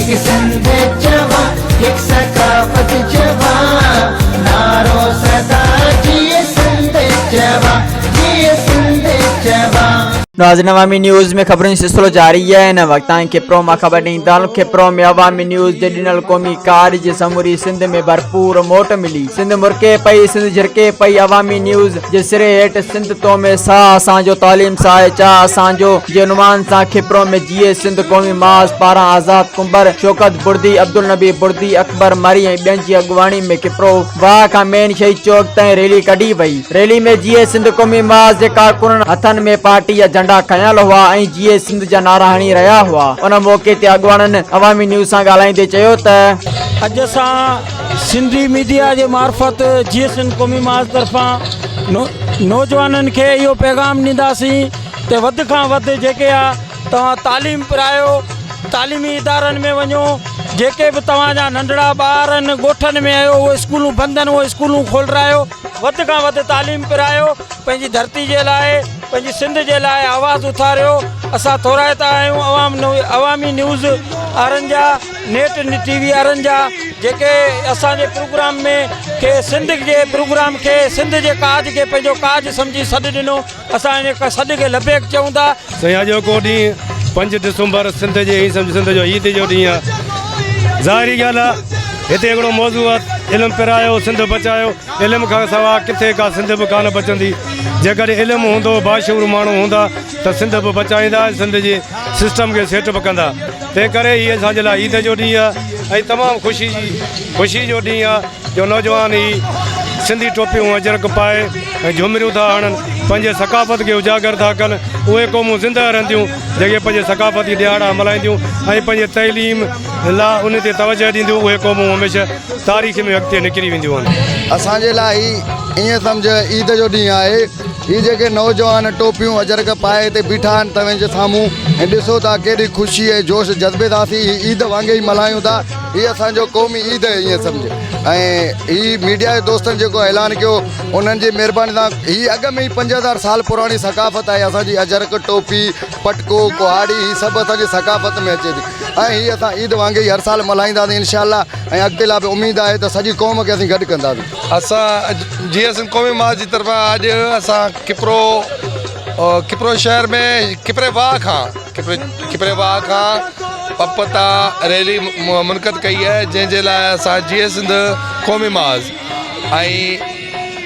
هڪ سنڌ چوان، هڪ ثقافت چوان، نعرو سدا جيئي سنڌ چوان، جيئي سنڌ چوان. ناظرين عوامي نيوز ۾ خبرن جو سلسلو جاري آهي هن وقت تائين کپرو مان خبر ڏيندا هلون کپرو ۾ عوامي نيوز جي ڏنل قومي ڪارج جي سموري سنڌ ۾ ڀرپور موٽ ملي سنڌ مرڪي پئي سنڌ جرڪي پئي عوامي نيوز جي سري هيٺ سنڌ تو ۾ ساهه اسان جو تعليم ساهي چاهه اسان جو جي عنوان سان کپرو ۾ جيئي سنڌ قومي محاذ پاران آزاد ڪنڀر، شوڪت بڙدي، عبدالنبي بڙدي، اڪبر مري ۽ ٻين جي اڳواڻي ۾ کپرو واهه کان مين شهيد چوڪ تائين ريلي ڪڍي وئي. ريلي ۾ جيئي سنڌ قومي محاذ جي ڪارڪنن هٿن ۾ پارٽي جا جهنڊا کنيل هئا ۽ جيئي سنڌ جا نعرا هڻي رهيا هئا. ان موقعي تي اڳواڻن عوامي نيوز سان ڳالهائيندي چيو ته. اڄ اسان سنڌي ميڊيا جي معرفت جيئي سنڌ قومي محاذ طرفان نوجوانن کي اهو پيغام ڏينداسين ته وڌ کان وڌ جيڪي آ توهان تعليم پرايو تعليمي ادارن ۾ وڃو جيڪي به توهان جا ننڍڙا ٻار آهن ڳوٺن ۾ آهيو اهي اسڪولون بند آهن اهي اسڪولون کولرايو وڌ کان وڌ تعليم پرايو پنهنجي ڌرتي جي لاء پنهنجي سنڌ جي لاء آواز اٿاريو اسان ٿورائتا آهيون عوام عوامي نيوز وارن جا نيٽ ٽي وي وارن جا جيڪي اسان جي پروگرام ۾ کي سنڌ جي پروگرام کي سنڌ جي ڪاج کي پنهنجو ڪاج سمجهي سڏ ڏنو اسان ان سڏ کي لبيڪ چئون ٿا. سائين اڄوڪو ڏينهن پنج ڊسمبر سنڌ جي ائين سمجهه سنڌ جو عيد جو ڏينهن آهي ظاهري ڳالهه آهي هتي هڪڙو موضوع آهي علم پرايو سنڌ بچايو علم کان سوا ڪٿي ڪا سنڌ به ڪانه بچندي جيڪڏهن علم هوندو باشعور ماڻهو هوندا ته سنڌ به بچائيندا ۽ سنڌ جي سسٽم کي سيٽ به ڪندا تنهن ڪري هي اسان جي لاء عيد جو ڏينهن آهي ۽ تمام خوشي جي خوشي جو ڏينهن آهي جو نوجوان هي سنڌي ٽوپيون اجرڪ پائي ۽ جهومريون ٿا هڻن، پنهنجي ثقافت کي اجاگر ٿا ڪن، اهي قومون زنده رهنديون جيڪي پنهنجي ثقافتي ڏهاڙا ملهائينديون ۽ پنهنجي تعليم لا ان تي توجهه ڏينديون، اهي قومون هميشه تاريخ ۾ اڳتي نڪري وينديون آهن. اسان جي لاء هي ائين سمجهه عيد جو ڏينهن آهي. هي جيڪي نوجوان ٽوپيون اجرڪ پائي هتي بيٺا آهن توهين جي سامهون ۽ ڏسو ٿا ڪيڏي خوشي ۽ جوش جذبي سان اسين هي عيد وانگي ئي ملهايون ٿا. هي اسان جو قومي عيد آهي ائين سمجهه ۽ هي ميڊيا جي دوستن جيڪو اعلان ڪيو انهن جي مهرباني سان هي اڳ ۾ ئي 5000 سال پراڻي ثقافت آهي اسان جي اجرڪ ٽوپي پٽڪو ڪهاڙي هي سڀ اسان جي ثقافت ۾ اچي ٿي ۽ هي اسان عيد وانگي ئي هر سال ملهائينداسين انشاء الله ۽ اڳتي لاء به اميد آهي ته سڄي قوم کي اسين گڏ ڪنداسين. اسان جي ايس اين قومي مارچ جي طرفان اڄ اسان کپرو کپرو شهر ۾ کپري واهه کان کپري واهه کان پمپ تان ريلي منعقد ڪئي آهي جنهن جي لاء اسان جيئي سنڌ قومي محاذ ۽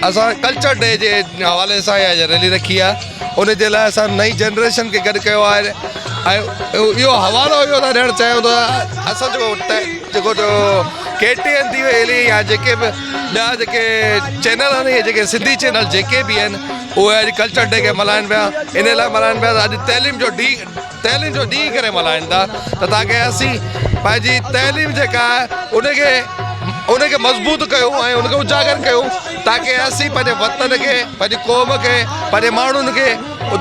اسان ڪلچر ڊي جي حوالي سان اها ريلي رکي آهي ان جي لاء اسان نئين جنريشن کي گڏ ڪيو آهي ۽ اهو حوالو اهو ٿا ڏيڻ چاهيون ته اسان جيڪو جيڪو ڪي ٽي اين ٿي وئي هلي يا جيڪي به ٻيا جيڪي چينل آهن جيڪي سنڌي چينل جيڪي به آهن اهي اڄ ڪلچر ڊي کي ملهائن پيا ان لاء ملهائن پيا ته اڄ تعليم جو ڏينهن تعليم جو ڏينهن ڪري ملهائن ٿا ته تاڪه اسين پنهنجي تعليم جيڪا آهي ان کي ان کي مضبوط ڪيون ۽ ان کي اجاگر ڪيون تاڪه اسين پنهنجي وطن کي پنهنجي قوم کي پنهنجي ماڻهن کي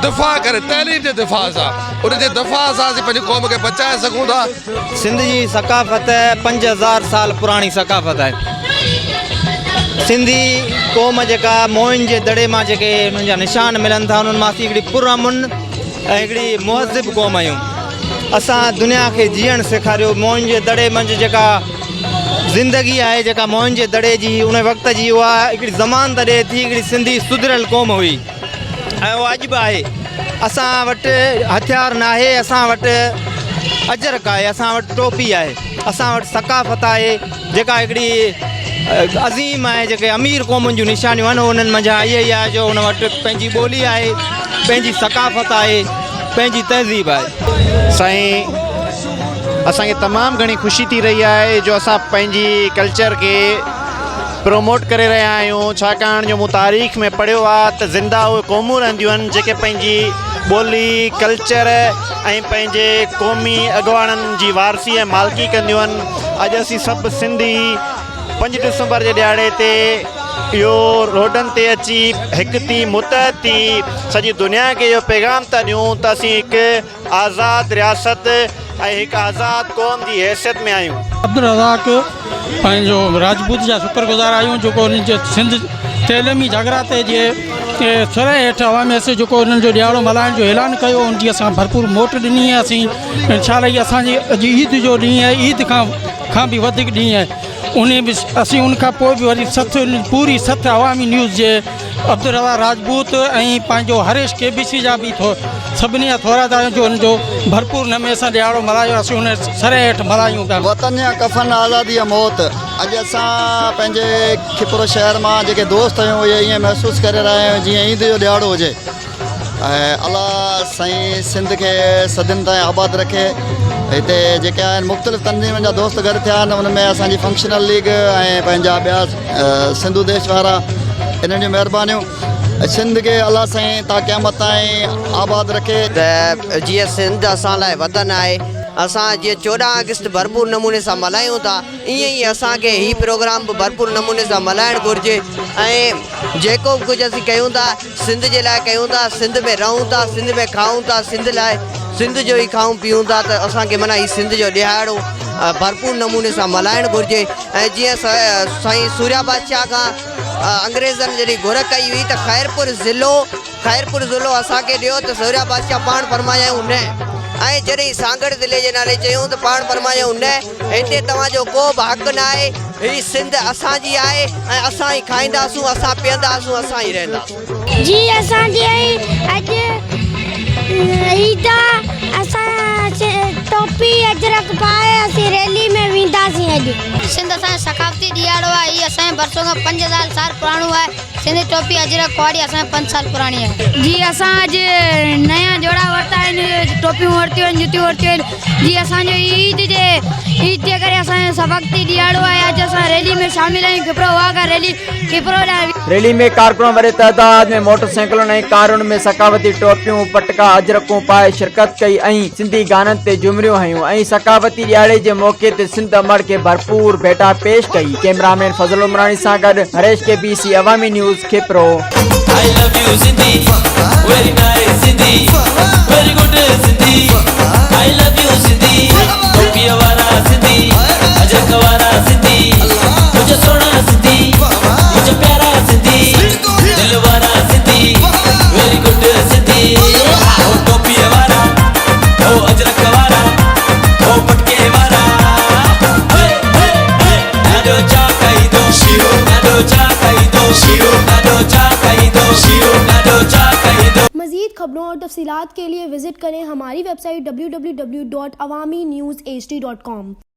دفاع ڪري تعليم جي دفاع سان ان جي دفاع سان اسين پنهنجي قوم کي بچائي سگهون ٿا. سنڌ جي ثقافت 5000 سال پراڻي ثقافت آهي. سنڌي قوم جيڪا موئن جي دڙي مان جيڪي انهن جا نشان ملن ٿا انهن مان اسين هڪڙي پرامن ۽ هڪڙي مهذب قوم آهيون. اسان دنيا کي جيئڻ سيکاريو. موئن جي دڙي منجهه جيڪا زندگي آهي جيڪا موئن جي دڙي جي ان وقت جي اها هڪڙي ضمانت ڏئي ٿي هڪڙي سنڌي سڌريل قوم هئي ۽ اها اڄ به آهي. اسان وٽ هٿيار ناهي اسان وٽ اجرڪ آهي اسان وٽ ٽوپي آهي اسان وٽ ثقافت آهي جيڪا هڪڙي عظيم آهي جيڪي امير قومن جون نشانيون آهن انهن منجهان اها ئي آهي جو ان وٽ پنهنجي ٻولي آهي پنهنجي ثقافت آهي پنهنجي تهذيب آهي. سائين اسان کي تمام گهڻي خوشي ٿي رهي آهي جو اسان پنهنجي ڪلچر کي پروموٽ ڪري رهيا آهيون ڇاڪاڻ جو مون تاريخ ۾ پڙهيو آهي ته زنده اهي قومون رهنديون آهن جيڪي پنهنجي ٻولي ڪلچر ۽ پنهنجي قومي اڳواڻن جي وارثي ۽ مالڪي ڪنديون آهن اڄ اسين سڀ سنڌي پنج ڊسمبر جي ڏهاڙي تي اهو روڊن تي اچي هڪ ٿي متحد ٿي سڄي دنيا کي اهو پيغام ٿا ڏيون ته اسين هڪ آزاد رياست ۽ هڪ آزاد قوم جي حيثيت ۾ آهيون. عبدالرزاق پنهنجو راجپوت جا شڪر گذار آهيون جيڪو ان جي سنڌ تعليمي جاڳراتي جي سر هيٺ عوامي اسين جيڪو انهن جو ڏهاڙو ملهائڻ جو اعلان ڪيو ان جي اسان ڀرپور موٽ ڏني آهي اسين انشاء الله هي اسان جي اڄ عيد جو ڏينهن آهي عيد کان کان به وڌيڪ ڏينهن آهي ان به اسين ان کان پوء به وري سٿ پوري سٿ عوامي نيوز جي عبدالرزاق راجپوت ۽ پنهنجو هريش ڪي بي سي جا به ٿو سڀني جا ٿورا ٿا آهيون جو ان جو ڀرپور نموني سان ڏهاڙو ملهايو اسين ان سر هيٺ ملهايون پيا. وطن يا ڪفن آزادي يا موت اڄ اسان پنهنجي کپرو شهر مان جيڪي دوست آهيون اهي ائين محسوس ڪري رهيا آهيون جيئن عيد جو ڏهاڙو هجي ۽ الله سائين سنڌ کي صدين تائين آباد رکي هتي جيڪي آهن مختلف تنظيمن جا دوست گڏ ٿيا آهن ان ۾ اسان جي فنڪشنل ليگ ۽ پنهنجا ٻيا سنڌو ديش وارا انهن جون مهربانيون سنڌ کي الله سائين تا قيامت تائين آباد رکي. ته جيئن سنڌ اسان لاء وطن آهي اسان جيئن 14 آگسٽ ڀرپور نموني سان ملهايون ٿا ائين ئي اسان کي هي پروگرام به ڀرپور نموني سان ملهائڻ گهرجي ۽ جيڪو به ڪجهه اسين ڪيون ٿا سنڌ جي لاء ڪيون ٿا سنڌ ۾ رهون ٿا سنڌ ۾ کائون ٿا سنڌ لاء سنڌ جو ئي کائون پيئون ٿا ته اسان کي معنيٰ هي سنڌ جو ڏهاڙو ڀرپور نموني سان ملهائڻ گهرجي ۽ جيئن سائين سوريا بادشاهه کان انگريزن جڏهن گهر ڪئي هئي ته خيرپور ضلعو خيرپور ضلعو اسان کي ڏيو ته سوريا بادشاهه پاڻ فرمايائون نه ۽ جڏهن سانگهڙ ضلعي جي نالي چيائون ته پاڻ فرمايائون نه هتي توهان جو ڪو به حق نه آهي، هي سنڌ اسان جي آهي ۽ اسان ئي کائينداسون، اسان پيئنداسون، اسان ئي رهنداسون. جي اسان جي اڄ عيد آ اسان ٽوپي اجرڪ پائي اسين ريلي ۾ وينداسين اڄ. سنڌ اسان جو ثقافتي ڏيهاڙو آهي هي اسان جو برسون کان 5000 سال پراڻو آهي سنڌي ٽوپي اجرڪ ڪهاڙي اسان جي 5 سال پراڻي آهي. جي اسان اڄ نيا جوڙا ورتا آهن ٽوپيون ورتيون آهن جتيون ورتيون آهن جي اسان جو عيد جي عيد جي ڪري اسان جو سبقتي ڏيهاڙو آهي اڄ اسان ريلي ۾ شامل آهيون کپرو واهه کان ريلي کپرو ڏانهن ريلي ۾ ڪارڪنن وڏي تعداد ۾ موٽر سائيڪلن ۽ ڪارن ۾ ثقافتي ٽوپيون، پٽڪا، اجرڪون پائي شرڪت ڪئي ۽ سنڌي گانن تي جهمريون هنيون ۽ ثقافتي ڏيهاڙي جي موقعي تي سنڌ امڙ کي ڀرپور ڀيٽا پيش ڪئي. ڪئميرا مين فضل عمراڻي سان گڏ Harish K B C Awami news Khipro. I love you Sindhi very nice Sindhi very good Sindhi I love you Sindhi ٽوپيء وارا سنڌي اجرڪ وارا سنڌي منهنجا سهڻا سنڌي منهنجا پيارا سنڌي دل وارا سنڌي ويري گڊ سنڌي او ٽوپيء وارا او اجرڪ وارا او پٽڪي وارا هي هي هي ڏاڍو چاء کائيندو شيرو ڏاڍو چاء کائيندو شيرو ڏاڍو چاء کائيندو شيرو ڏاڍو چاء کائيندو. मज़ीद खबरों और तफसीलात के लिए विज़िट करें हमारी वेबसाइट www.awamiNewsHD.com.